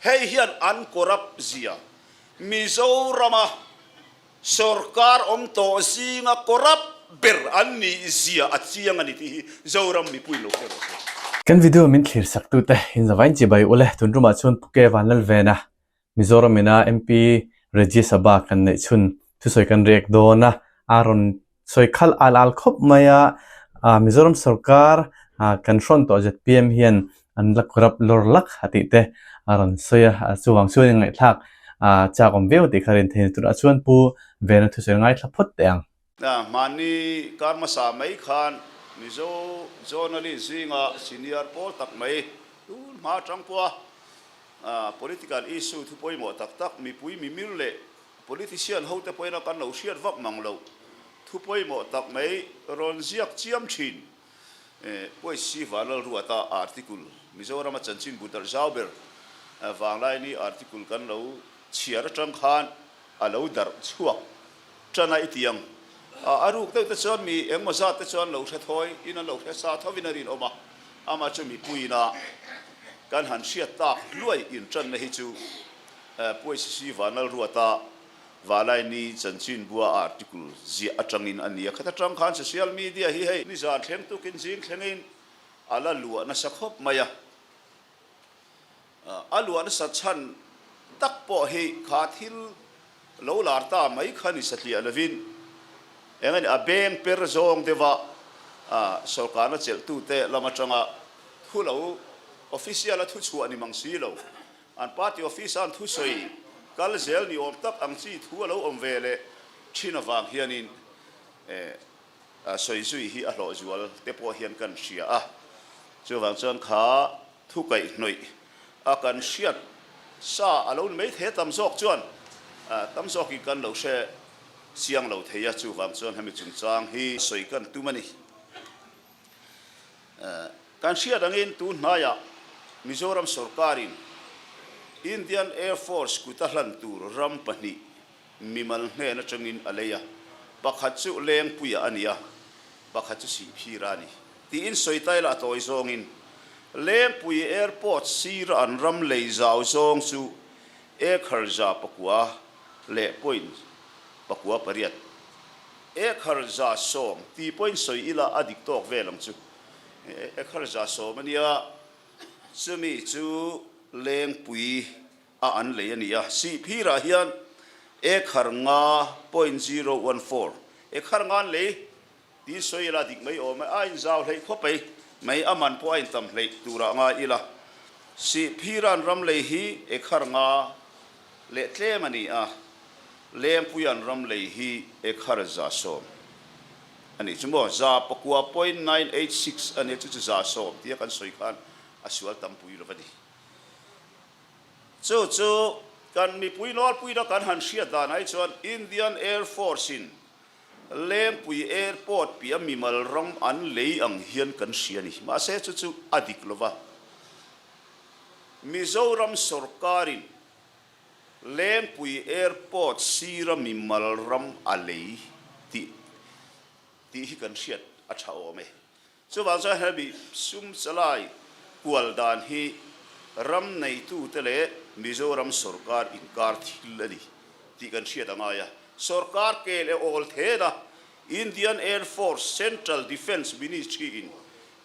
Hei hian an corrupt zia Mizorama sorkar awm tawh zinga corrupt ber an nih zia a chiang a ni tih hi Zoram mipuiin lo hre rawh se. Kan video min thlir sak tute in zavain chibai ule tun rumah chuan Pu Ke Vanlalvena Mizoram ina MP Rajya Sabha kan neih chhun thusawi kan rek dawn a, a rawn sawi khalh al al khawp mai a, Mizoram sorkar kan hrawn tawh zpm hian an la corrupt lawr lak a tih te a rawn sawi a, chuvang chuan in ngaihthlak chak awm viau tih kha rin thei turah chuan Pu Vena thusawi ngaithla phawt teh ang. Mahni kar hmasa mai khan Mizo journalist zinga senior pawl tak mai tun hma atang pawha Political issue thu pawimawh tak tak mipui mimir leh politician hote pawhin a kan lo hriat vak mang loh thu pawimawh tak mai rawn ziak chiam thin. Puaisi Vanlalruata article Mizorama chanchin bu darh zau ber vanglaini article kan lo chhiar atang khan a lo darh chhuak Ṭan a i ti ang. A ruk deuh te chuan mi engmaw zat te chuan lo hre thawi in an lo hre sa tho in a rinawm a, amah chu mipuiin a kan han hriat tak hluai in ṭanna hi chu Puaisisi Vanlalruata Valaini chanchinbua article ziah aṭangin a ni a, khata ṭang khan social media hi hei nizan thleng tukin zing thlengin a la luah nasa khawp mai a. A luah nasa chhan tak pawh hi kha thil lo lar ta mai kha ni satliah lovin eng a ni a beng per zawng deuha sawrkarna chelhtute lam atanga thu lo official a thuchhuah ni mang si lo, an party office a an thusawi kal zel ni awm tak ang chi thu a lo awm ve leh thin avang hianin sawi zui hi a hlawh zual te pawh hian kan hria a, chuvang chuan kha thu kaihhnawih a kan hriat sa a lo ni mai thei a, tam zawk chuan tam zawkin kan lo hre chiang lo thei a, chuvang chuan hemi chungchang hi sawi kan tum a ni. Kan hriat angin tun hnaiah Mizoram sawrkarin Indian Air Force kuta hlan tur ram pahnih mimal hnen atangin a lei a, pakhat chu Lengpuia a ni a, pakhat chu Sihphira a ni, tiin sawi ta ila a tawi zawngin Lengpui Airport sira an ram lei zau zawng chu acre 6 leh point 9 8, acre 10% ti pawhin sawi ila a dik tawk vel ang chu, acre 10% a nia, chumi chu Lengpui a an lei a ni a, Sihphirah hian ekhar nga point zero one four, ekhar nga an lei tiin sawi ila dik mai awm e, a inzau hleih khawp ei mai, a man pawh a intam hleih turah ngai ila, Sihphira'n ram lei hi ekhar nga leh tlem a ni a, Lengpuia'n ram lei hi ekhar 10% a nih chu maw, 9 point 986 a nia, chu chu 10% tia kan sawi khan a sual tampui lo va ni. Chu chu kan mipui nawlpuina kan han hriat dan ai chuan Indian Air Force in Lengpui Airport piah mimal ram an lei ang hian kan hria a ni. Mahse chu chu a dik lova. Mizoram sawrkarin Lengpui Airport sira mimal ram a lei tih tih hi kan hriat a tha awm e. Chuvang chuan hemi sum chalai kual dan hi ram neitute leh Mizoram sawrkar inkar thil a ni tih kan hriat a ngai a. Sawrkar kel e awl then a, Indian Air Force Central Defence Ministry in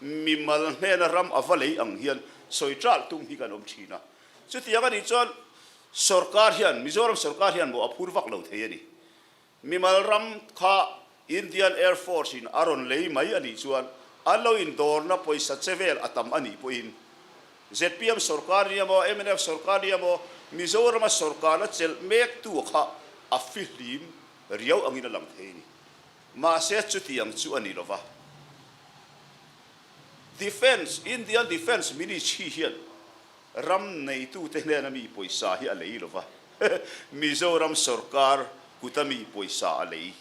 mimal hnena ram a va lei ang hian sawi ṭalh tum hi kan awm ṭhin a. Chutiang a nih chuan sawrkar hian, Mizoram sawrkar hian mawh a phur vak lo thei a ni. Mimal ram kha Indian Air Force in a rawn lei mai a nih chuan an lo indawrna pawisa che vel a tam a nih pawhin zpm sawrkar nia maw, mnf sawrkar nia maw, Mizorama sawrkarna chelh mektu kha a fihlim riau angin a lang thei a ni. Mahse chutiang chu a ni lova. Defence, Indian Defence Ministry hian Ram neitute hnena mi pawisa hi a lei lo va, Mizoram sawrkar kuta mi pawisa a lei.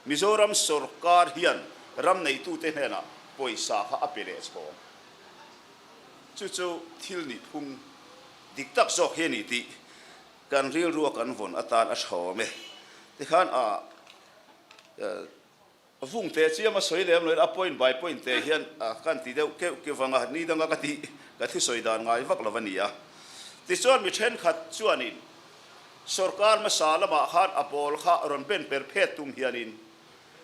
Mizoram sawrkar hian ram neitute hnenah pawisa kha a pe leh chhawng. Chu chu thil nih phung dik tak zawk hi a ni tih kan rilrua kan vawn atan a tha awm e. Tikhan a. Vung teh chiam a sawi lem loin a point by point teh hian kan ti deuh keuh keuh vang a, ni danga ka tih ka thusawi dan ngai vak lo a ni a. Tichuan mi thenkhat chuanin sorkar hmasa lamah khan a pawl kha rawn ben per phet tum hianin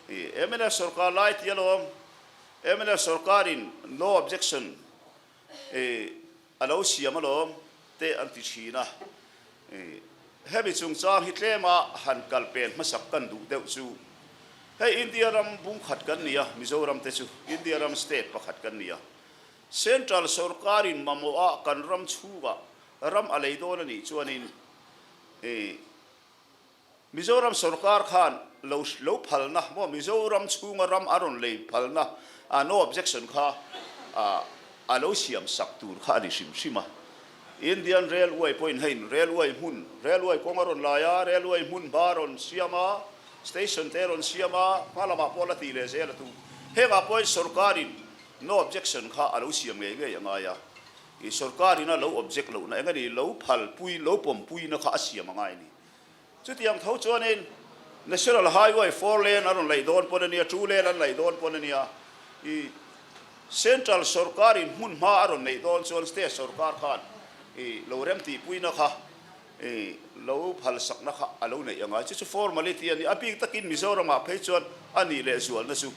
mnf sorkar lai ti alawm, mnf sorkarin no objection a lo siam alawm te an ti thin a. Hemi chungchang hi tlema han kal pen hmasak kan duh deuh chu hei India ram bungkhat kan ni a, Mizoram te chu India ram state pakhat kan ni a. Central sorkarin mamawha kan ram chhungah ram a lei dawn a nih chuanin Mizoram sorkar khan lo lo phalna maw Mizoram chhunga ram a rawn lei phalna no objection kha a lo siam sak tur kha a ni hrim hrim a. Indian Railway pawhin hei railway hmun railway kawng a rawn lai a, railway hmun hma a rawn siam a, station te a rawn siam a, hma lamah pawh la tih leh zel a tum. Hengah pawhin sorkarin No objection kha a lo siam ngei ngei a ngai a, i sorkar in a lo object lohna eng a ni, lo phalpui, lo pawmpuina kha a siam a ngai a ni. Chutiang tho chuanin National Highway four lane a rawn laih dawn pawn a nia, two lane an laih dawn pawn a nia, i Central sorkar in hmun hma a rawn neih dawn chuan State sorkar khan i lo remtihpuina kha i lo phalsakna kha a lo neih a ngai. Chu chu formality a ni. A bik takin Mizoramah phei chuan a nih leh zualna chu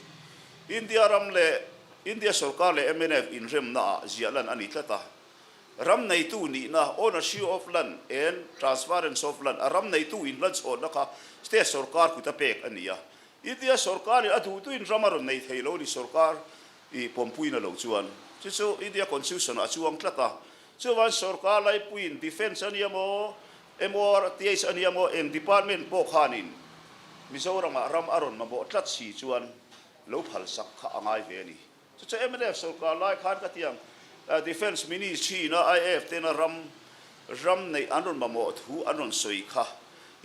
India ram leh India sorkar leh mnf inremnaah ziah lan a ni tlat a. Ram neitu nihna, ownership of land and transference of land, a ram neitu inhlanchhawnna kha state sorkar kut a pek a ni a. India sorkarin a duhtuin ram a rawn nei thei lo ni sorkar i pawmpuina lo chuan. Chu chu India constitution-ah a chuang tlat a. Chuvan sorkar laipuiin defence a nia maw, MORTH a nia maw, eng department pawh khanin Mizoramah ram a rawn mamawh tlat si chuan lo phalsak kha a ngai ve a ni. Chu chu mnf sorkar lai khan ka ti ang, Defence Ministry-na IAF tena ram ram neih an rawn mamawh thu an rawn sawi kha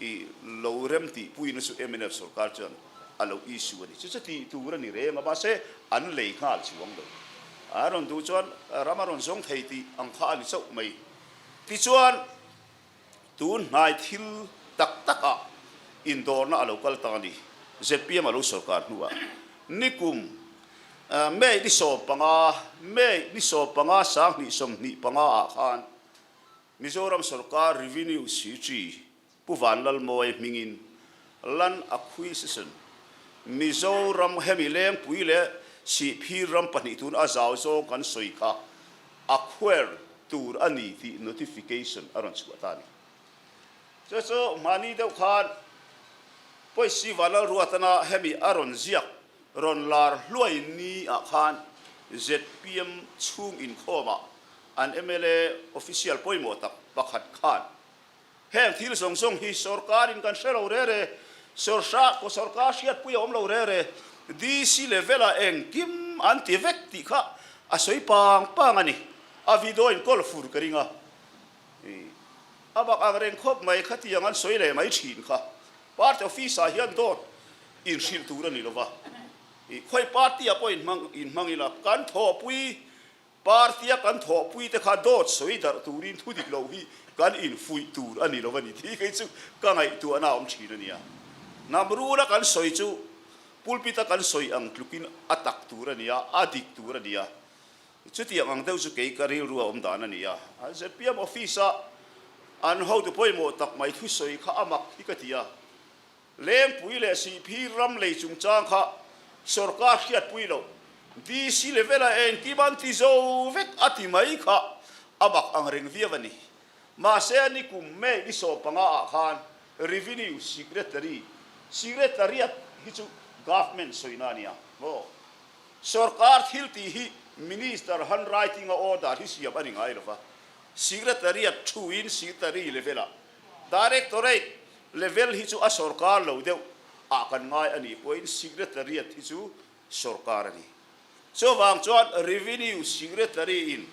i lo rem tihpuina chu mnf sorkar chuan a lo issue a ni. Chu chu tih tur a ni reng a, mahse an lei nghal chuang lo. An rawn duh chuan ram a rawn zawng thei tih ang kha a ni chauh mai. Tichuan. Tun hnai thil tak takah indawrna a lo kal ta a ni. Zpm a lo sorkar hnuah nikum May ni 15, May ni 15 2025 ah khan Mizoram sorkar Revenue Secretary Pu Vanlalmawia hmingin Land Acquisition Mizoram hemi Lengpui leh Sihphir ram pahnih tun a zau zawng kan sawi kha acquire tur a ni tih notification a rawn chhuah ta a ni. Chu chu mahni deuh khan Pawisi Vanlalruatana hemi a rawn ziak rawn lar hluai ni ah khan zpm chhung inkhawmah an mla official pawimawh tak pakhat khan Heng thil zawng zawng hi sorkarin kan hre lo re re, sorhra kaw sorkar hriatpui a awm lo re re, DC level-ah engkim an ti vek tih kha a sawi pang pang a ni. A video in kawl fur ka ring a, a bak ang reng khawp mai khatiang an sawi leh mai thin kha. Party office-ah hian dawt inhrilh tur a ni lo va, khawi party-ah pawh inhmang ila kan thawhpui Party-a kan thawhpuite kha dawt sawi darh turin thu dik lo hi kan infuih tur a ni lo a ni tih kei chu ka ngaihtuahna a awm thin a nia. Hnam rula kan sawi chu pulpit-a kan sawi ang tlukin a tak tur a ni a, a dik tur a ni a. Chutiang ang deuh chu kei ka rilru a awm dan a ni a. Zpm office-a an hotu pawimawh tak mai thusawi kha a mak hi ka ti a. Lengpui leh Sihphir ram lei chungchang kha sorkar hriatpui loh DC level-a engkim an ti zo vek a ti mai kha a mak ang reng viau a ni. Mahse nikum May ni 15 ah khan Revenue Secretary, Secretariat hi chu Government sawina a nia maw? Sorkar thil tih hi Minister handwriting-a order hi siam a ni ngai lova, Secretariat thuin Secretary level-ah Directorate level hi chu a sorkar lo deuh ah kan ngai a nih pawhin Secretariat hi chu sorkar a ni. Chuvang chuan Revenue Secretary in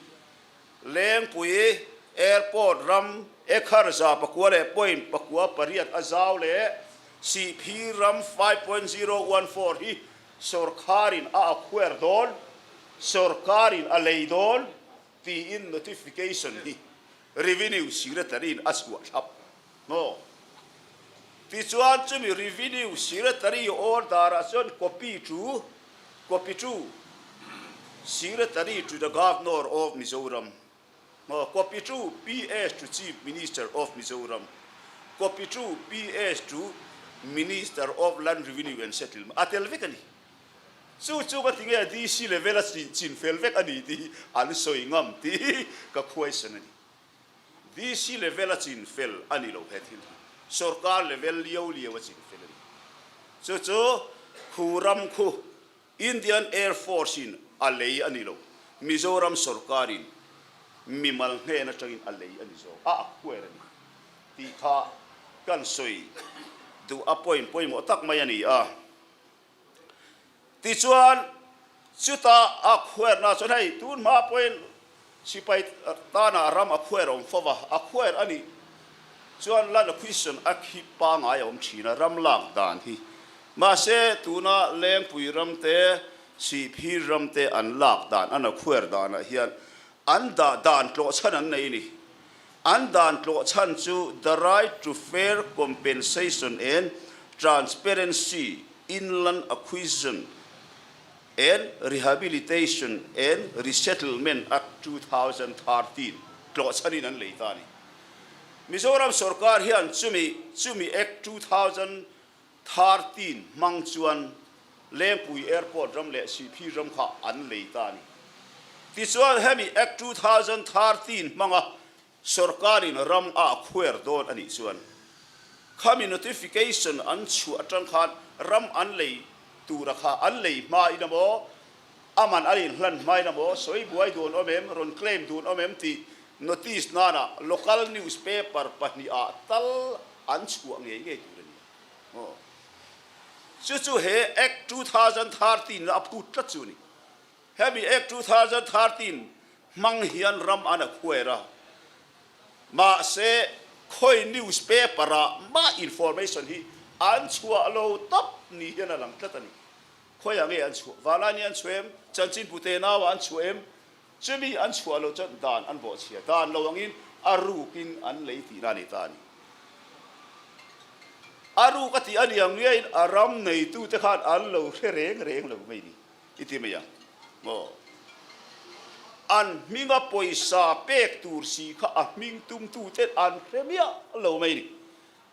Lengpui Airport ram ekhar 109.48 a zau leh Sihphir ram 5.014 hi sorkarin a acquire dawn, sorkarin a lei dawn tiin notification hi Revenue Secretary-in a chhuah thlap maw? Tichuan chumi Revenue Secretary order-ah chuan copy to copy to Secretary to the Governor of Mizoram. Maw Copy to PS to Chief Minister of Mizoram Copy to PS to Minister of Land Revenue and Settlement a tel vek a ni. Chu chu ka ti nge DC level a chin fel vek a ni tih hi an sawi ngam tih hi ka khuaisan a ni. DC level a chin fel a ni lo he thil hi. Sorkar level liau liau a chin fel a ni. Chu chu khu ram khu Indian Air Force in a lei a ni lo, Mizoram sorkar in mimal hnen atangin a lei a ni zawk, a acquire a ni tih kha kan sawi duh a point pawimawh tak mai a ni a. Tichuan chuta a acquire na chuan hei tun hma pawhin Sipai tana ram a khuair a awm fo va, a khuair a nih chuan land acquisition a khi pangai a awm thin a, ram lak dan hi. Mahse, tuna Lengpui ram te, Sihphir ram te an lak dan, an a khuair danah hian an dah dan tlawh chhan an nei a ni. An dan tlawh chhan chu the right to fair compensation and transparency in land acquisition and Rehabilitation and Resettlement Act 2013 tlawhchhanin an lei ta a ni. Mizoram sorkar hian chumi chumi Act 2013 hmang chuan Lengpui Airport ram leh Sihphir ram kha an lei ta a ni. Tichuan hemi Act 2013 hmanga Sorkarin ram a acquire dawn a nih chuan khami notification an chhuah atang khan ram an lei tura kha an lei hmain emaw a man an inhlan hmain emaw sawi buai dun awm em, rawn claim dun awm em tih notice nana local newspaper pahnihah tal an chhuah ngei ngei tur a ni a. Chu chu he Act 2013 la a phut tlat chu a ni. Hemi Act 2013 hmang hian ram an acquire a, mahse khawi newspaper ah mah information hi an chhuah lo tawp ni hian a lang tlat a ni. Khawiah nge an chhuah? Vanlai ni an chhuah em? Chanchinpu te nau ah an chhuah em? Chumi an chhuah loh chuan dan an bawhchhia, dan lo angin a rukin an lei tihna a ni ta a ni. A ruk a tih a ni ang ngeiin a ram neitute khan an lo hre reng reng lo mai ni. I ti mai ang maw? An hminga pawisa pek tur si kha a hming tumtuten an hre miah lo mai ni.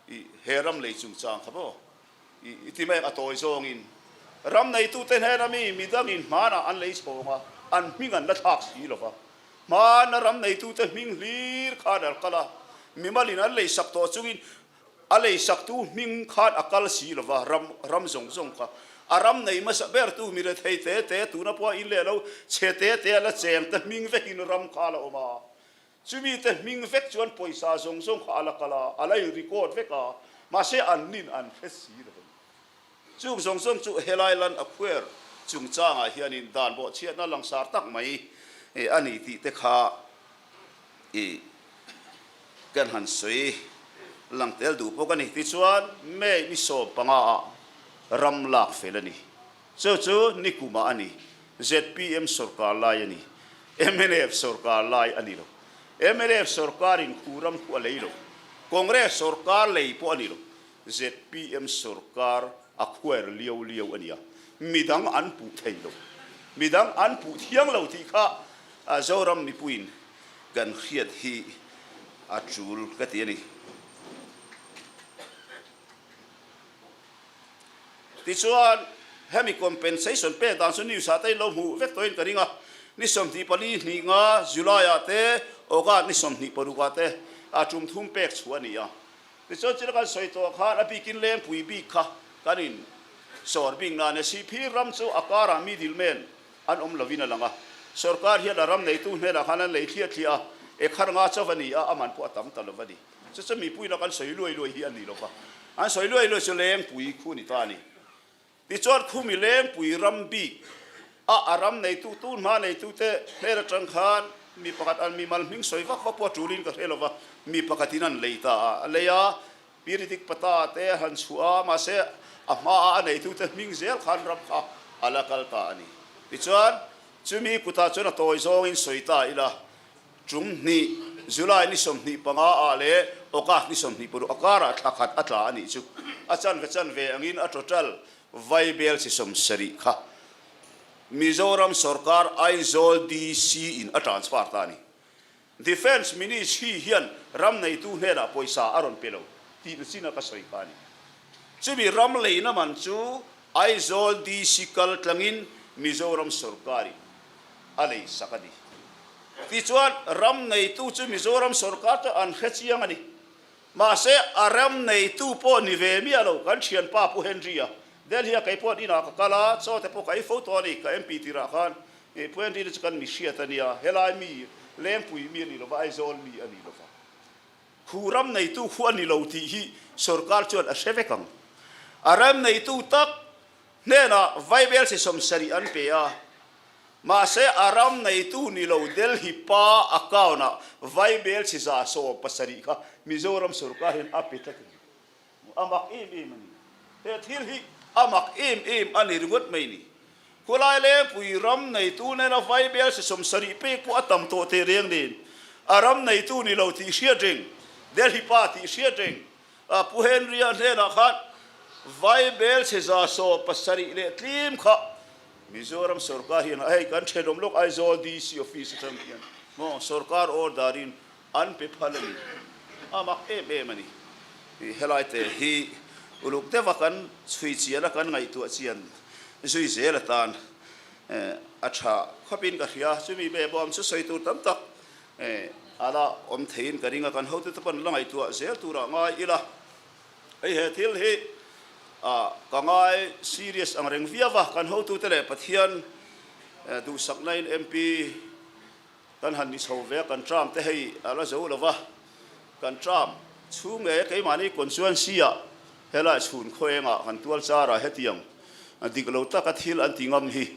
I he ram lei chungchang kha maw? I i ti mai ang a tawi zawngin. Ram neitute hnena mi midangin hmanah an lei chhawng a, an hming an la thlak si lo va. Hmana ram neitute hming hlir khan an kal a, mimalin an lei sak tawh chungin A leisaktu hming khan a kal si lova, ram ram zawng zawng kha a ram nei hmasa bertu mi rethei te te tuna pawha in leh lo chhe te te a la cheng te hming vekin ram kha a la awm a. Chumi te hming vek chuan pawisa zawng zawng kha a la kal a, a la in record vek a, mahse an nin an hre si lo a ni. Chung zawng zawng chu helai land acquire chungchangah hianin dan bawhchhiatna langsar tak mai a ni tih te kha i kan han sawi lang tel duh bawk a ni. Tichuan, May ni 15 ah ram lak fel a ni. Chu chu nikumah a ni. Zpm sorkar lai a ni. Mnf sorkar lai a ni lo. Mnf sorkarin khu ram khu a lei lo. Congress sorkar lei pawh a ni lo. Zpm sorkar a khuair liau liau a nia, midang an puh thei lo, midang an puh thiang lo tih kha Zoram mipuiin kan hriat hi a tul ka ti a ni. Tichuan, hemi compensation pek dan chu news ah te in lo hmuh vek tawhin ka ring a, ni 24 hnih nga July ah te, August ni 26 ah te a tum thum pek chhuah a ni a. Tichuan chila kan sawi tawh khan a bikin Lengpui bik kha kan in sawr bik nan e. Sihphir ram chu a karah middle man an awm lovin a lang a. Sorkar hian a ram neitu hnenah khan an lei thliah thliah a, ekhar nga chauh a ni a, a man pawh a tam ta lo va ni. Chu chu mipuiin a kan sawi luai luai hi a ni lo va. An sawi luai luai chu Lengpui khu a ni ta a ni. Tichuan khumi Lengpui ram bik a a ram neitu tun hma neitute hmel atang khan mi pakhat an mimal hming sawi vak vak pawh a tulin ka hre lo va, mi pakhatin an lei ta a, a lei a, Piridik pata te a han chhuah a, mahse a hmaa a neitute hming zel khan ram kha a la kal ta a ni. Tichuan chumi kutah chuan a tawi zawngin sawi ta ila, Tum hnih, July ni 25 ah leh August ni 26 a karah thla khat a tla a nih chu. A chanve chanve angin a total vaibel chi 70 kha Mizoram sawrkar Aizawl DC in a transfer ta a ni. Defence Ministry hian ram neitu hnenah pawisa a rawn pe lo tih na chin a ka sawi kha a ni. Chumi ram leina man chu Aizawl DC kal tlangin Mizoram sawrkarin a lei sak a ni. Tichuan ram neitu chu Mizoram sawrkar chuan an hre chiang a ni. Mahse, a ram neitu pawh ni ve miah lo, kan thianpa Pu Henry-a, Delhi-a kei pawh inah ka kal a, chaw te pawh ka ei fo tawh a ni, ka MP tirah khan Pu Henry-a chu kan mi hriat a nia, helai mi Lengpui mi a ni lova, Aizawl mi a ni lova, khu ram neitu khu a ni lo tih hi sorkar chuan a hre vek ang. A ram neitu tak hnenah Vaibel chi 70 an pe a, Mahse, a ram neitu ni lo Delhi pa account-ah Vaibel chi 170 kha Mizoram sorkar hian a pe tlat a ni. A mak em em a ni. He thil hi a mak em em a ni ringawt mai ni. Khulai Lengpui ram neitu nena Vaibel chi 70 pek pawh a tam tawh teh reng nen, a ram neitu ni lo tih hriat reng, Delhi pa tih hriat reng, Pu Henry-a hnenah khan Vaibel chi 170 leh tlim kha Mizoram sorkar hian hei kan thenawm lawk Aizawl DC office atang hian maw sorkar order in an pe phal a ni. A mak em em a ni. Helai te hi uluk deuha kan chhui chian a kan ngaihtuah chian zui zel atan a tha khawpin ka hria. Chumi behbawm chu sawi tur tam tak a la awm theiin ka ring a, kan hotute pawn la ngaihtuah zel turah ngai ila. Hei he thil hi ka ngai serious ang reng viau a, kan hotute leh Pathian duhsakna in MP kan han ni chho ve a, kan term te hei a la zo lo va, kan term chhung nge keimahni constituency ah helai chhun khaw engah kan tual char ah hetiang dik lo taka thil an ti ngam hi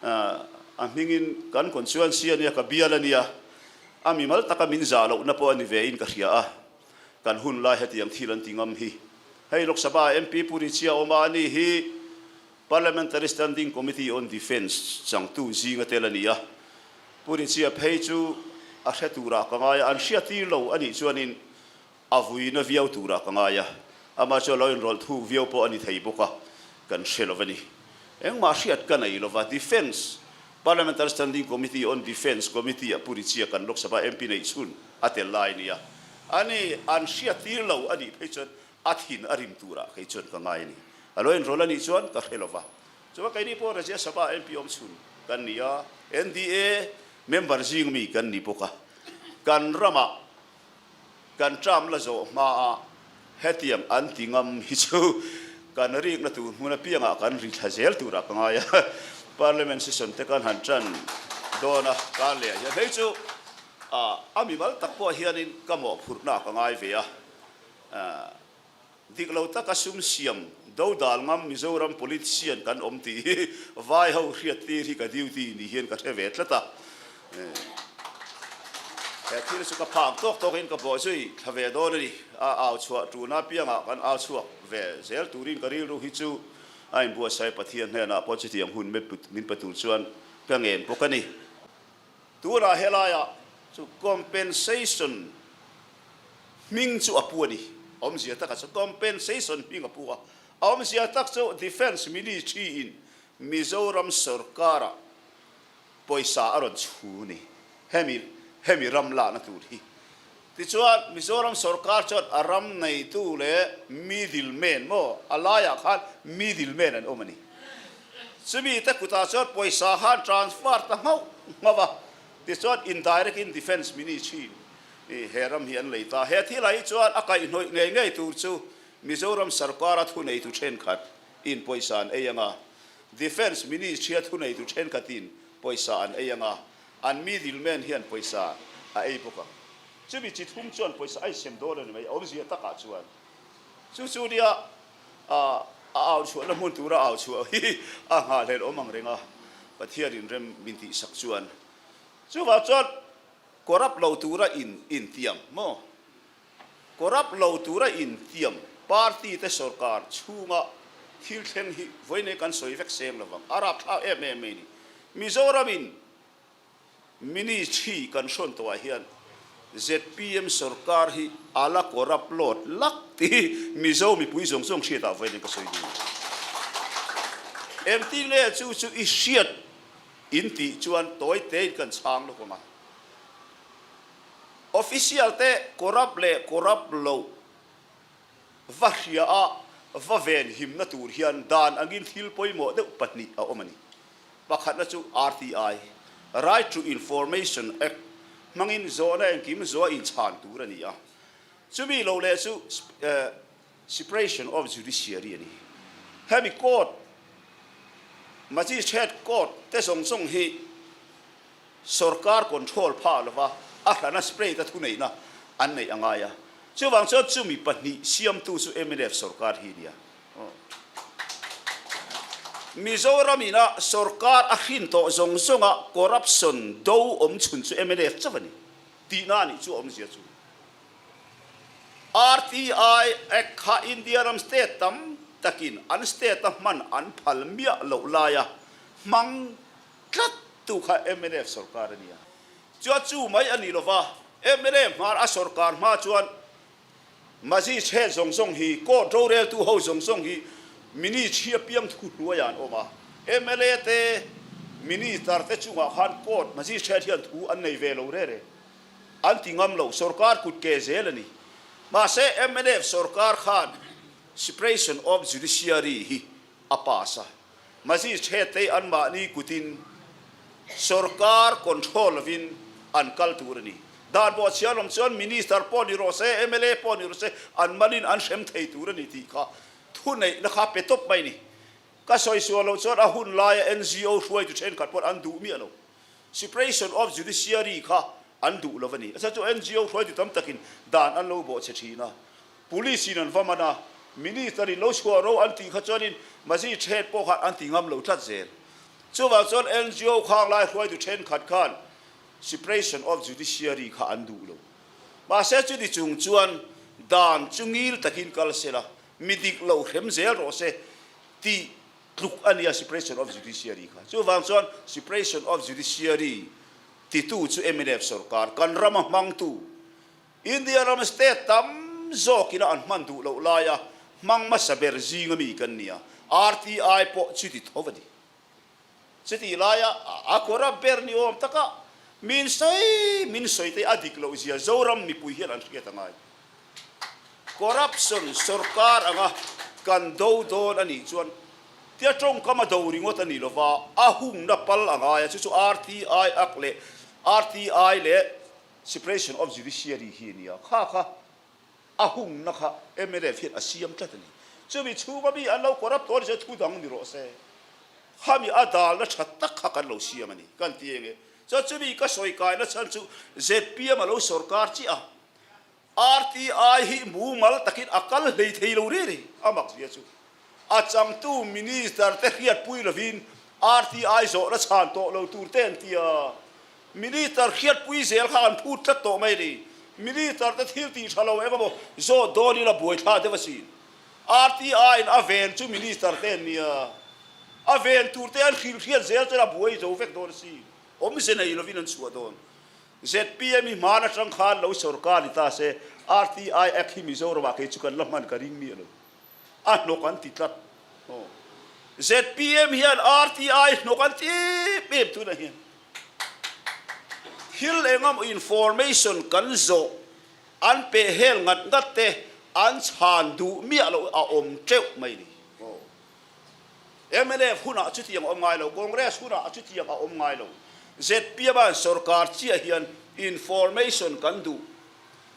a hmingin kan constituency a nia, ka bial a nia, a mimal taka min zah lohna pawh a ni ve in ka hria a. Kan hun lai hetiang thil an ti ngam hi. Hei Lok Sabha MP Pu Richia awma a ni hi Parliamentary Standing Committee on Defence changtu zinga tel a ni a. Pu Richia phei chu a hre turah ka ngai a, an hriattir lo a nih chuanin a vuina viau turah ka ngai a. Amah chu a lo inrawlh thuk viau pawh a ni thei bawk a, kan hre lo a ni. Engmah hriat ka nei lova, Defence Parliamentary Standing Committee on Defence Committee-ah Pu Richia kan Lok Sabha MP neih chhun a tel lai a ni a. Ani an hriattir lo a nih phei chuan a thin a rim turah kei chuan ka ngai a ni. A lo enrawl a nih chuan ka hre lova. Chuan keini pawh Rajya Sabha MP awm chhun kan ni a, NDA member zing mi kan ni bawk a. Kan ramah Kan term la zawh hmaa hetiang an ti ngam hi chu kan rikna tur hmun apiangah kan ri thla zel turah ka ngai a. Parliament session te kan han tan dawn a, kar leh ah hian hei chu a mimal tak pawh hianin ka mawhphurhna ka ngai ve a. Dik lo taka sum siam dodal ngam Mizoram politician kan awm tih hi vai ho hriat tir hi ka duty ni hian ka hre ve tlat a. He thil chu ka phak tawk tawkin ka bawh zui thla ve dawn a ni. A au chhuah tuna piangah kan au chhuak ve zel turin ka rilru hi chu a inbuatsaih Pathian hnenah pawh chutiang hun min pe tur chuan ka ngen bawk a ni. Tunah helaiah chu compensation hming chu a pu a ni. Awmzia takah chu compensation hming a pu a. Awmzia tak chu Defence Ministry in Mizoram sorkara pawisa a rawn chhu a ni. Hemi hemi ram lakna tur hi. Tichuan Mizoram sorkar chuan a ram neitu leh middle man maw a laiah khan middle man an awm a ni. Chumi te kutah chuan pawisa khan transfer ta nghauh nghauh a. Tichuan indirect in Defence Ministry in he ram hi an lei ta. He thilah hi chuan a kaihhnawih ngei ngei tur chu Mizoram sarkara thuneitu thenkhat in pawisa an ei anga, Defence Ministry-a thuneitu thenkhat in pawisa an ei anga, an middle man hian pawisa a ei bawk ang. Chumi chi thum chuan pawisa a insem dawn a ni mai, a awmzia takah chuan. Chu chu nia a au chhuahna hmun tura au chhuah hi a nghahhlelh awm ang reng a, Pathian inrem min tihsak chuan. Chuvang chuan Corrupt lo tura in intiam maw? Corrupt lo tura intiam party te sorkar chhunga thil thleng hi vawiin kan sawi vek seng lovang. A rapthlak em em mai ni. Mizoram in ministry kan hrawn tawhah hian zpm sorkar hi a la corrupt lawt lak tih hi Mizo mipui zawng zawng hriatah vawiin ka sawi duh. Engtin nge chu chu i hriat in tih chuan tawi tein kan chhang lawk ang a. Official te corrupt leh corrupt loh va hria a va ven himna tur hian dan angin thil pawimawh deuh pahnih a awm a ni. Pakhatna chu RTI, Right to Information Act, hmangin zawhna engkim zawha inchhan tur a ni a. Chumi lo leh chu Separation of Judiciary a ni. Hemi court, Magistrate court te zawng zawng hi sorkar control phah lova a hrana separate a thuneihna an neih a ngai a. Chuvang chuan chumi pahnih siamtu chu mnf sorkar hi a ni a. Mizoram ina sorkar a hrin tawh zawng zawnga corruption do awm chhun chu mnf chauh a ni tihna a nih chu a awmzia chu. RTI Act kha India ram state tam takin an state-a hman an phal miah loh laia hmang tlat tu kha mnf sorkar a ni a. Chuan chu mai a ni lova, mnf hmar a sorkar hma chuan Magistrate zawng zawng hi, court roreltu ho zawng zawng hi Ministry apiang thu hnuaiah an awm a. Mla te, Minister te chungah khan court Magistrate hian thu an nei ve lo re re. An ti ngam lo, sorkar kut ke zel a ni. Mahse mnf sorkar khan Separation of Judiciary hi a pass a. Magistrate te anmahni kutin sorkar control lovin an kal tur a ni. Dan bawhchhia an awm chuan Minister pawh ni rawh se, mla pawh ni rawh se, an manin an hrem thei tur a ni tih kha thuneihna kha pe tawp mai a ni. Ka sawi sual loh chuan a hun laia NGO hruaitu thenkhat pawh an duh miah lo. Separation of Judiciary kha an duh lo a ni. A chhan chu NGO hruaitu tam takin dan an lo bawhchhe thin a. Police in an va man a, Minister in lo chhuah ro an tih kha chuanin Magistrate pawh khan an ti ngam lo tlat zel. Chuvang chuan NGO khang lai hruaitu thenkhat khan Separation of Judiciary kha an duh lo. Mahse chuti chung chuan dan chu ngil takin kal sela, mi dik lo hrem zel rawh se tih tluk a nia Separation of Judiciary kha. Chuvang chuan Separation of Judiciary titu chu mnf sorkar, kan rama hmangtu, India ram state tam zawkina an hman duh loh laia hmang hmasa ber zinga mi kan nia, RTI pawh chuti tho a ni. Chutih laia a kawra ber ni awm taka min sawi min sawi te a dik loh zia Zoram mipui hian an hriat a ngai. Corruption sorkar anga kan do dawn a nih chuan tia tawngkam a do ringawt a ni lova, a hungna pal a ngai a, chu chu RTI Act leh RTI leh Separation of Judiciary hi a ni a, kha kha a hungna kha mnf hian a siam tlat a ni. Chumi chhunga mi an lo corrupt tawh a ni chuan thu dang ni rawh se. Khami a dalna tha tak kha kan lo siam a ni kan ti eng e. Chuan chumi ka sawi kaina chhan chu zpm a lo sorkar chiah a, RTI hi mumal takin a kal hlei thei lo ri ri a mak zia chu. A changtu Minister te hriatpui lovin RTI zawhna chhan tawh lo tur te an ti a. Minister hriatpui zel kha an phut tlat tawh mai a ni. Minister te thil tih tha lo eng emaw zawt dawn ila buaithla deuh asin. RTI in a ven chu Minister te an nia. A ven tur te an hrilh hriat zel chuan a buai zo vek dawn asin. Awmze nei lovin an chhuah dawn. Zpm hi hman atang khan lo sorkar ni ta se, RTI Act hi Mizoramah kei chu kan la hman ka ring miah lo. A hnawk an ti tlat. Aw. Zpm hian RTI hnawk an ti em em tunah hian. Thil engemaw information kan zawh an peh hel ngat ngat te an chhan duh miah loh a awm teuh mai ni. Aw. Mnf hunah chutiang a awm ngai lo, Congress hunah chutiang a awm ngai lo. Zpm an sorkar chiah hian information kan duh.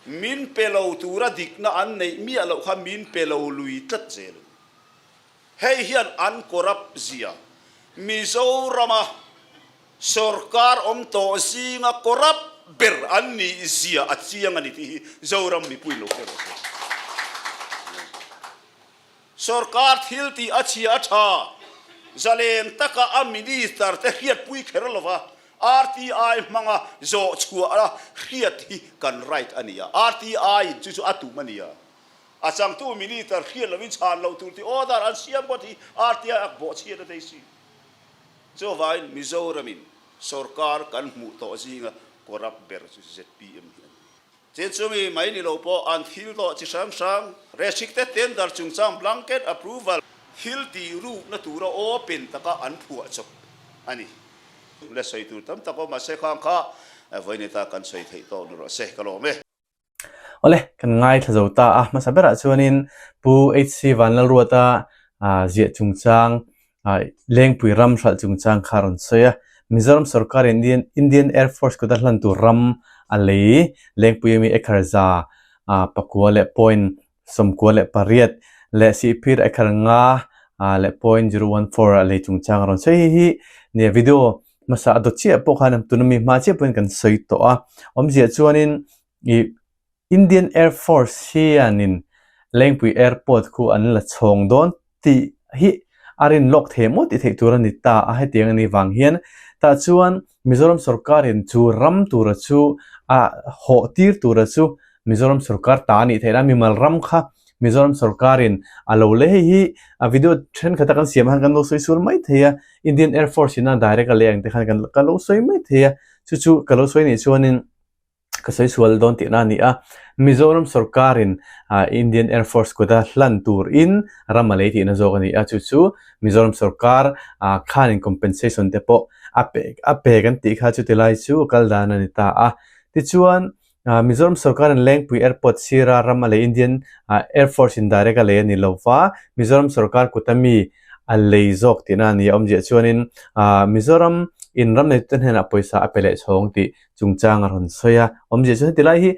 Min pe lo tura dikna an neih miah loh kha min pe lo lui tlat zel. Hei hian an corrupt zia. Mizorama sorkar awm tawh zinga corrupt ber an nih zia a chiang a ni tih hi Zoram mipui lo hre rawh se. Sorkar thil tih a chhia a tha, zalen taka a minister te hriatpui kher lova RTI hmanga zawh chhuah a hriat hi kan right a ni a, RTI in chu chu a tum a ni a. A changtu minister hriat lovin chhan loh tur tih order an siam ngawt hi RTI ak bawhchhiat a nei si. Chuvangin Mizoramin sorkar kan hmuh tawh zinga corrupt ber chu zpm hi a ni. Tin chumi mai ni lo pawh an thil dawh chi hrang hrang, restricted tender chungchang blanket approval thil tih rukna tura open taka an phuah chawp a ni. Le sawi tur tam tak awm mahse khang kha. Vawiinita kan sawi theih tawk ni rawh se, ka lawm e. Awle, kan ngaithla zo ta a, hmasa berah chuanin Pu HC Vanlalruata ziah chungchang, Lengpui ram hralh chungchang kha a rawn sawi a. Mizoram sorkar in Indian Air Force kuta hlan tur ram a lei Lengpui ami acre za pakua leh point 98 leh Sihphir acre nga leh point 014 a lei chungchang a rawn sawi. Hei hi nia video Hmasa a dawt chiah pawh khan tuna mi hma chiah pawhin kan sawi tawh a, awmzia chuanin ih Indian Air Force hianin Lengpui Airport khu an la chhawng dawn tih hi a rin lawk thei maw tih theih tur a ni ta a, hetiang a nih vang hian tah chuan Mizoram sawrkarin chu ram tura chu a hawh tir tura chu Mizoram sawrkar ta a nih theih la, mimal ram kha Mizoram sawrkarin a lo leh hei hi a video thenkhat a kan siam ah khan kan lo sawi sual mai thei a, Indian Air Force in a direct a leh ang te khan kan ka lo sawi mai thei a, chu chu ka lo sawi nih chuanin ka sawi sual dawn tihna a ni a, Mizoram sawrkarin ah Indian Air Force kuta hlan turin ram a lei tihna zawk a ni a, chu chu Mizoram sawrkar ah khanin compensation te pawh a pe a pe kan tih kha chuti lai chu a kal dan a ni ta a, tichuan Mizoram sorkarin Lengpui Airport sira ram a lei Indian Air Force in direct a lei a ni lo va, Mizoram sorkar kuta mi a lei zawk tihna a ni a awmziah chuanin Mizoram in ram neitute hnenah pawisa a pe leh chhawng tih chungchang a rawn sawi a. Awmziah chuan heti lai hi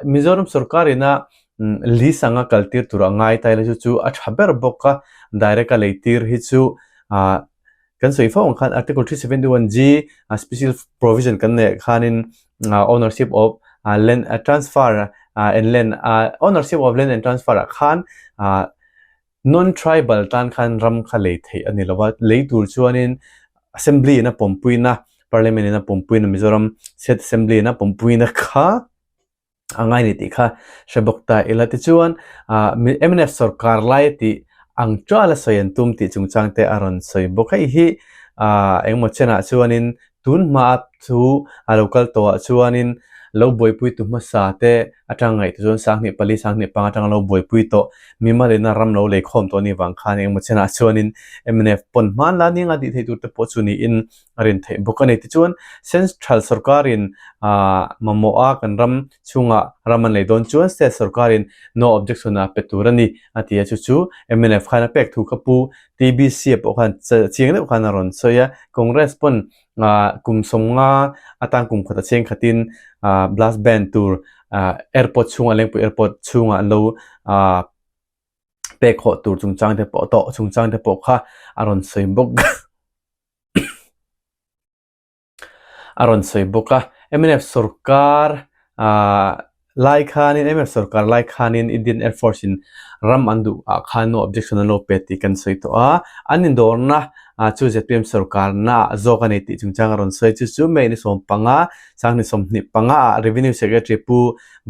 Mizoram sorkarin a lease anga kaltir tur a ngai ta ila chu chu a tha ber bawk a, direct a leitir hi chu Kan sawi fo ang khan Article 371G special provision kan neih khanin ownership of land transfer and land ownership of land and transfer ah khan non tribal tan khan ram kha lei theih a ni lo va, lei tur chuanin assembly in a pawmpuina parliament in a pawmpuina Mizoram state assembly in a pawmpuina kha a ngai ni tih kha hre bawk ta ila. Tichuan ah mnf sorkar lai tih ang tuala sawi an tum tih chungchang te a rawn sawi bawk. Hei hi ah engemaw chenah chuanin tun hma chu a lo kal tawhah chuanin lo buaipui tu hmasa te atang ngaihtuah chuan 2004 2005 atanga lo buaipui tawh mimalina ram lo lei khawm tawh a nih vang khan engemaw chenah chuanin mnf pawn hman la nia tih theih tur te pawh chu niin a rin theih bawk a ni. Tichuan, Central sorkarin mamawha kan ram chhungah ram an lei dawn chuan State sorkarin no objection a pe tur a ni a ti a, chu chu mnf khan a pek thu kha Pu TBC a pawh khan chiang deuh khan a rawn sawi a, Congress pawn kum 50 atan kum khat a cheng khatin blast band tur airport chhungah Lengpui airport chhungah an lo pek hawh tur chungchang te pawh tawh chungchang te pawh kha a rawn sawi bawk. A rawn sawi bawk a, mnf sorkar ah lai khanin mnf sorkar lai khanin Indian Air Force in ram an duh ah khan no objection an lo pe tih kan sawi tawh a, an indawrna ah chu zpm sorkar na ah zawk a ni tih chungchang a rawn sawi chu chu May ni 15 2025 ah Revenue Secretary Pu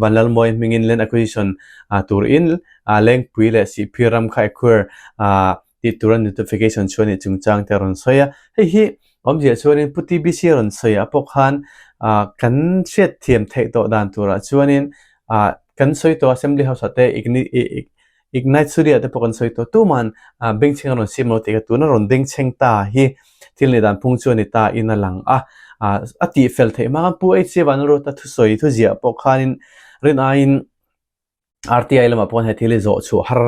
Vanlalmawi hmingin Land Acquisition ah turin ah Lengpui leh Sihphir ram kha acquire ah tih tura notification chhuah nih chungchang te a rawn sawi a, hei hi awmzia chuanin Pu TBC a rawn sawi ah pawh khan ah kan hriatthiam theih tawh dan turah chuanin ah kan sawi tawh Assembly House ah te Ignite Surya te pawh kan sawi tawh tuman ah bengchheng a rawn siam lo tih kha tuna rawn bengchheng ta hi thil nih dan phung chu a ni ta in a lang a, ah a tih fel theih hma khan Pu HC Vanlalruata thusawi thuziah pawh khanin rin aiin RTI lamah pawh he thil hi zawh chhuah har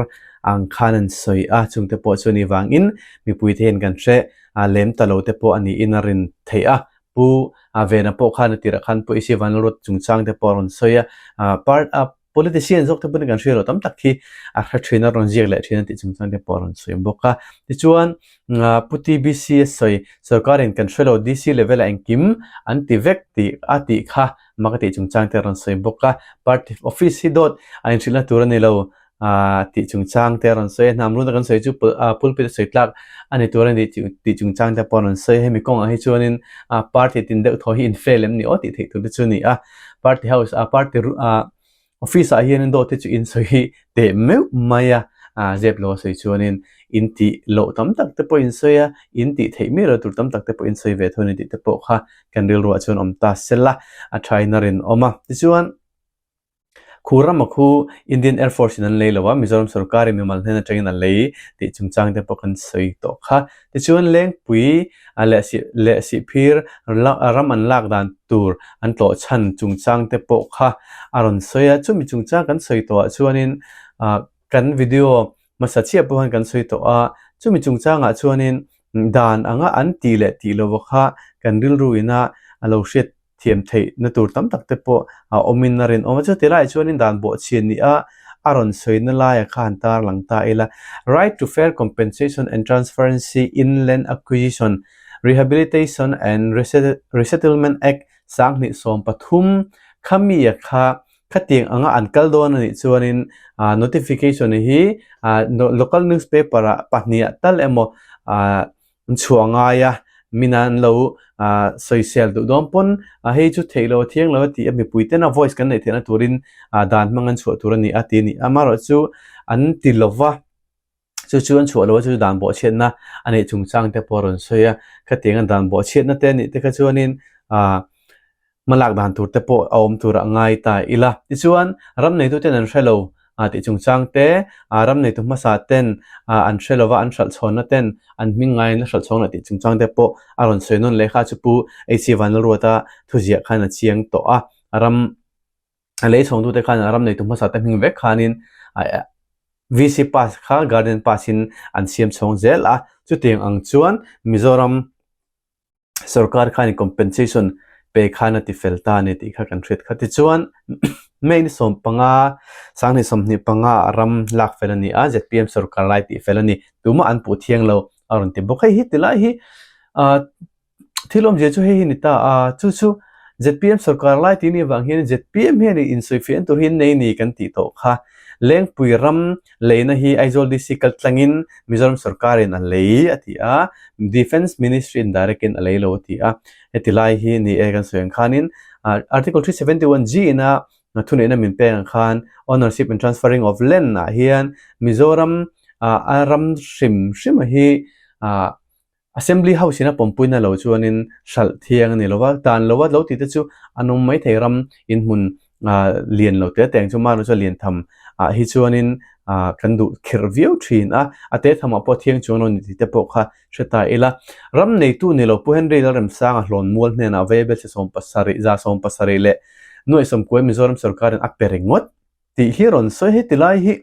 ang khan an sawi a, chungte pawh chu ni vangin mipui te hian kan hre a lem ta lo te pawh a niin a rin theih a. Pu Vena pawh khan a tirah khan Pu Isi Vanlalruat chungchang te pawh a rawn sawi a, part a politician zawk te pawhin kan hria lo tam tak hi a hre thin a, rawn ziak leh thin a tih chungchang te pawh a rawn sawi bawk a. Tichuan Pu TBC a sawi sorkarin kan hre lo DC level ah engkim an ti vek tih a tih kha Mak a tih chungchang te a rawn sawi bawk a, party office hi dawt a inhrilhna tur a ni lo tih chungchang te a rawn sawi a, hnam runa kan sawi chu pulpit a sawi tlak a ni tur a ni tih chungchang te pawh a rawn sawi a, hemi kawngah hi chuanin party tin deuh thaw hi infail em ni aw tih theih tur te chu a ni a, party house party Office ah hianin dawt hi chu in sawi teh meuh mai a, zep lo a sawi chuanin in tih loh tam tak te pawh in sawi a, in tih theih miah loh tur tam tak te pawh in sawi ve tho a ni tih te pawh kha kan rilruah chuan awm ta sela a thain a rinawm a. Tichuan, Khu rama khu Indian Air Force in an lei lo a, Mizoram sorkarin mimal hnen atangin a lei tih chungchang te pawh kan sawi tawh kha. Tichuan Lengpui leh leh Sihphir ram an lak dan tur an tlawh chhan chungchang te pawh kha a rawn sawi a, chumi chungchang kan sawi tawhah chuanin kan video hmasa chiah pawh khan kan sawi tawh a, chumi chungchangah chuanin dan anga an tih leh tih lova kha kan rilru ina a lo hriat thiam theih na tur tam tak te pawh a awmin a rinawm a. Chuti laiah chuanin dan bawhchhian ni a a rawn sawina laia kha han tar lang ta ila. Right to fair compensation and transparency in land acquisition, rehabilitation and resettlement act 2013 khami a kha khatiang anga an kal dawn a nih chuanin notification hi local newspaper ah pahnih ah tal emaw An chhuah ngai a, min an lo sawisel duh dawn pawn hei chu theih lo a thiang lo a ti a, mipui tena voice kan neih theihna turin dan hmang an chhuah tur a ni a ti a ni. Amaherawhchu an ti lo va, chu chu an chhuah lo a, chu chu dan bawhchhiatna a neih chungchang te pawh a rawn sawi a, khatianga dan bawhchhiatna te a nih te kha chuanin Hmalak dan tur te pawh a awm tur a ngai ta ila. Tichuan, ram neituten an hre lo tih chungchang te, ram neitu hmasa ten an hre lova an hralh chhawnna ten an hming ngaiin la hralh chhawng lah tih chungchang te pawh a rawn sawi nawn leh kha chu Pu HC Vanlalruata thuziah khan a chiang tawh a. Ram a lei chhawngtute khan ram neitu hmasa te hming vek khanin VC pass kha Guardian pass in an siam chhawng zel a. Chutiang ang chuan Mizoram Sorkar khanin compensation pe khan a ti fel ta a ni tih kha kan hriat kha. Tichuan, May ni 15, 2025 ah ram lak fel a ni a, zpm sorkar lai tih fel a ni. Tumah an puh thiang lo a rawn ti bawk. Hei hi tilai hi thil awmzia chu hei hi ni ta a, chu chu zpm sorkar lai tih ni avang hian zpm hian insawifiahna tur hi an nei ni kan tih tawh kha. Lengpui ram Leina hi Aizawl DC kal tlangin Mizoram sorkarin a lei a ti a, Defence Ministry in direct in a lei lo a ti a. Heti lai hi ni e kan sawi ang khanin Article 371 G ina thuneihna min pek ang khan Ownership and Transferring of Land ah hian Mizoram a ram hrim hrim hi Assembly House in a pawmpuina lo chuanin hralh thiang a ni lo va, dan lo a lo tih te chu an awm maithei ram inhmun lian lo te teng chu mahni chu a lian tham ah hi chuanin kan duh khirh viau thin a, a te tham ah pawh thiang chuang lo ni tih te pawh kha hre ta ila. Ram neitu ni lo Pu Henry Lalremsanga hlawn mual hnenah Vaibel chhe 70, 170 leh nuaih sawmkuai Mizoram sorkarin a pe ringawt tih hi rawn sawi heti lai hi.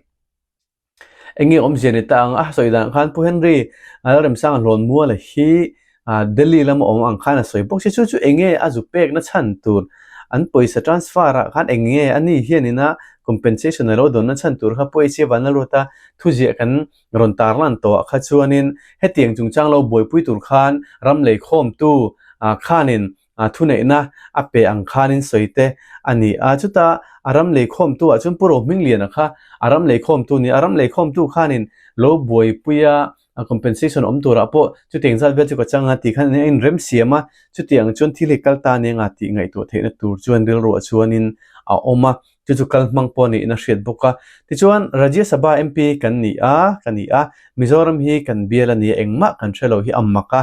Eng nge awmzia ni ta ang a sawi dan khan Pu Henry Lalremsanga Hlawnmuala hi Delhi lama awm ang khan a sawi bawk si chu chu eng nge a zu pek na chhan tur an pawisa transfer ah khan eng nge a ni hian ina compensation a lo dawn na chhan tur kha pawisa Vanlalruata thuziah kan rawn tarlan tawh ah kha chuanin hetiang chungchang lo buaipui tur khan ram leikhawmtu khanin thuneihna a pe ang khanin sawi te a ni a. Chuta a ram leikhawmtu ah chuan Pu Rohmingliana kha a ram leikhawmtu ni a. Ram leikhawmtu khanin lo buaipui a, compensation awm turah pawh chutiang zat vel chu ka chang a tih khan a inremsiam a. Chutiang chuan thil hi kal ta nia nga tih ngaihtuah theihna tur chuan rilruah chuanin a awm a. Chu chu kal hmang pawh niin a hriat bawk a. Tichuan Rajya Sabha MP kan ni a, ka ni a, Mizoram hi kan bial a ni a, engmah kan hre lo hi a mak a.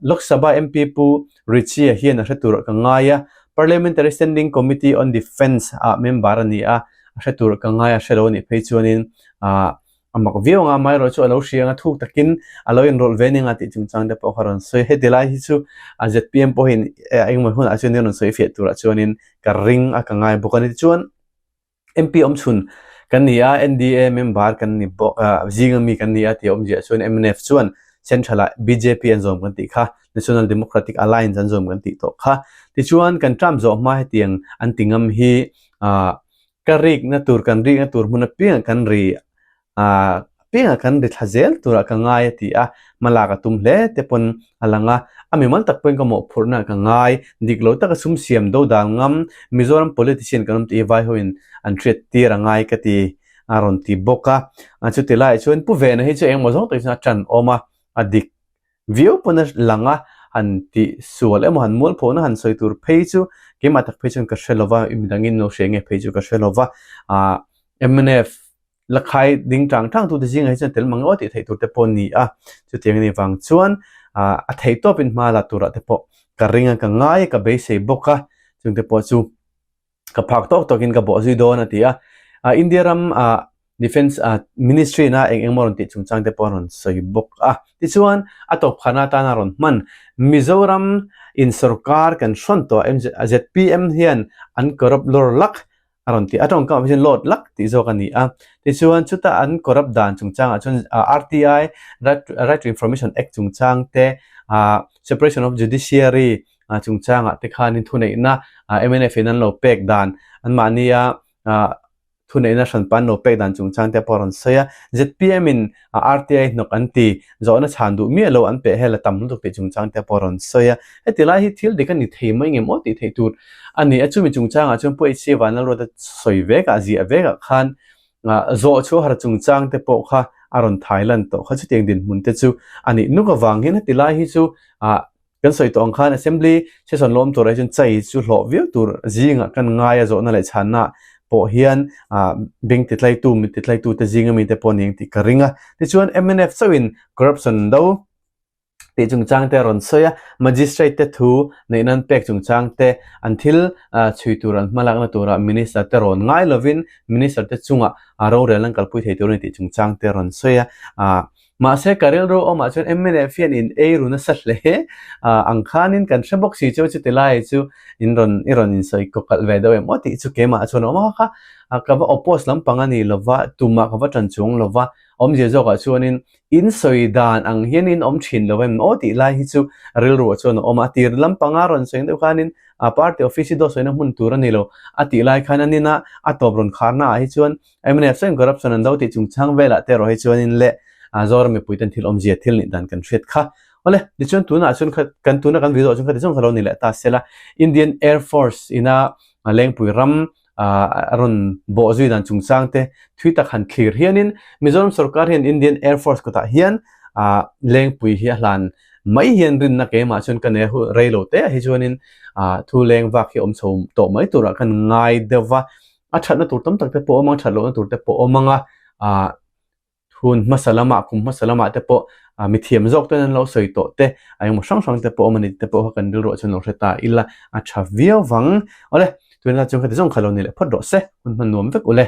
Lok Sabha MP Pu Richie-a hian a hre tur ka ngai a, Parliamentary Standing Committee on Defence ah member a ni a, a hre tur ka ngai a, hre lo a nih phei chuanin ah a mak viau ang a, amaherawh chu a lo hria ang a, thuk takin a lo inrawlh ve ning a tih chungchang te pawh kha rawn sawi. Heti lai hi chu a zpm pawhin engemaw hunah chuan rawn sawi fiah turah chuanin ka ring a, ka ngai bawk a ni. Tichuan MP awmchhun kan ni a, NDA member kan ni bawk a, zinga mi kan ni a tih awmziah chuan mnf chuan Central ah bjp an zawm kan tih kha, National Democratic Alliance an zawm kan tih tawh kha. Tichuan kan term zawh hma hetiang an ti ngam hi ah ka rikna tur kan rikna tur hmun apiangah kan ri ah apiangah kan ri thla zel turah ka ngai a ti a, hmalak a tum hle te pawn a lang a, a mimal tak pawhin ka mawhphurhna ka ngai, dik lo taka sum siam do dal ngam Mizoram politician kan awm tih hi vai hoin an hriat tir a ngai ka ti a rawn ti bawk a, chuti laiah chuan Pu Vena hi chu engemaw zawng tak chuan a tan awm a, a dik viau pawn a lang a, han tih sual emaw han mualphawhna han sawi tur phei chu keimah tak phei chuan ka hre lova, midangin lo hria nge phei chu ka hre lova, ah mnf La khai ding tang tang tute zingah hi chuan tel mang aw tih theih tur te pawh a ni a, chutiang a nih vang chuan ah a theih tawpin hma la turah te pawh ka ring a, ka ngai a, ka beisei bawk a, chungte pawh chu ka phak tawk tawkin ka bawh zui dawn a ti a. India ram Defence Ministry ina eng engmaw rawn tih chungchang te pawh a rawn sawi bawk a. Tichuan, a tawp kharna atana rawn hman Mizoram in sorkar kan hrawn tawh ZPM hian an corrupt lawr lak a rawn ti a. Tawngkam ah chuan lawt lak tih zawk a ni a. Tichuan, chuta an corrupt dan chungchangah chuan RTI, Right to Information Act chungchang te, Separation of Judiciary chungchangah te khanin thuneihna mnf in an lo pek dan anmahnia Thuneihna hranpa an lo pek dan chungchang te pawh a rawn sawi a, zpm in RTI hnawk an ti, zawhna chhan duh miah lo an peh hel a tam lutuk tih chungchang te pawh a rawn sawi a. Heti lai hi thil dik a ni thei mai ngem aw tih theih tur a ni a, chumi chungchangah chuan Pu HC Vanlalruata sawi vekah, ziah vekah khan zawh chhuah har chungchang te pawh kha a rawn thai lan tawh kha chutiang dinhmun te chu a nih nuk avang hian heti lai hi chu Kan sawi tawh ang khan Assembly session lawm turah hi chuan chai chu hlawh viau tur zingah kan ngai a zawhna leh chhanna pawh hian beng titlaitu mit titlaitu te zinga mite pawh ning tih ka ring a. Tichuan mnf chauhin corruption do tih chungchang te a rawn sawi a, Magistrate te thu neih nan pek chungchang te an thil chhui tur an hmalakna turah Minister te rawn ngai lovin Minister te chungah rorel an kalpui thei tur a ni tih chungchang te a rawn sawi a. Mahse ka rilru awmah chuan mnf hian in ei ru nasa hle ang khanin kan hre bawk si chu chuti lai chu in rawn i rawn insawi kaw kalh ve deuh em aw tih chu keimah chuan a awm a kha ka va oppose lampang a ni lova tumah ka va tan chuang lova awmzia zawkah chuanin in sawi dan ang hian in awm thin lo em aw tih lai hi chu rilruah chuan a awm a a tir lampanga rawn sawi deuh khanin a party office hi dawt sawina hmun tur a ni lo a tih lai khan anin a a tawp rawn kharna ah hi chuan Mnf chuan corruption an do tih chungchang velah te erawh hi chuanin leh Zoram mipui ten thil awmzia thil nih dan kan hriat kha. Awle, tichuan tunah chuan kha kan tuna kan video ah chuan khati zawng kha lo ni leh ta sela. Indian Air Force ina Lengpui ram a rawn bawh zui dan chungchang te thui tak han thlir hianin Mizoram sorkar hian Indian Air Force kutah hian Lengpui hi a hlan mai hian rinna keimah chuan ka nei a, rei lo te ah hi chuanin thu leng vak hi awm chho tawh mai turah khan ngai deuh va. A thatna tur tam tak te pawh a awm ang, that lohna tur te pawh a awm ang a, ah hun hmasa lamah kum hmasa lamah te pawh ah mithiam zawk ten an lo sawi tawh te a engmaw hrang hrang te pawh a awm a ni te pawh kha kan rilruah chuan lo hre ta ila a tha viau vang. Awle, tunlai chuan khati zawng kha lo ni leh phawt rawh se, hun hman nuam vek ule.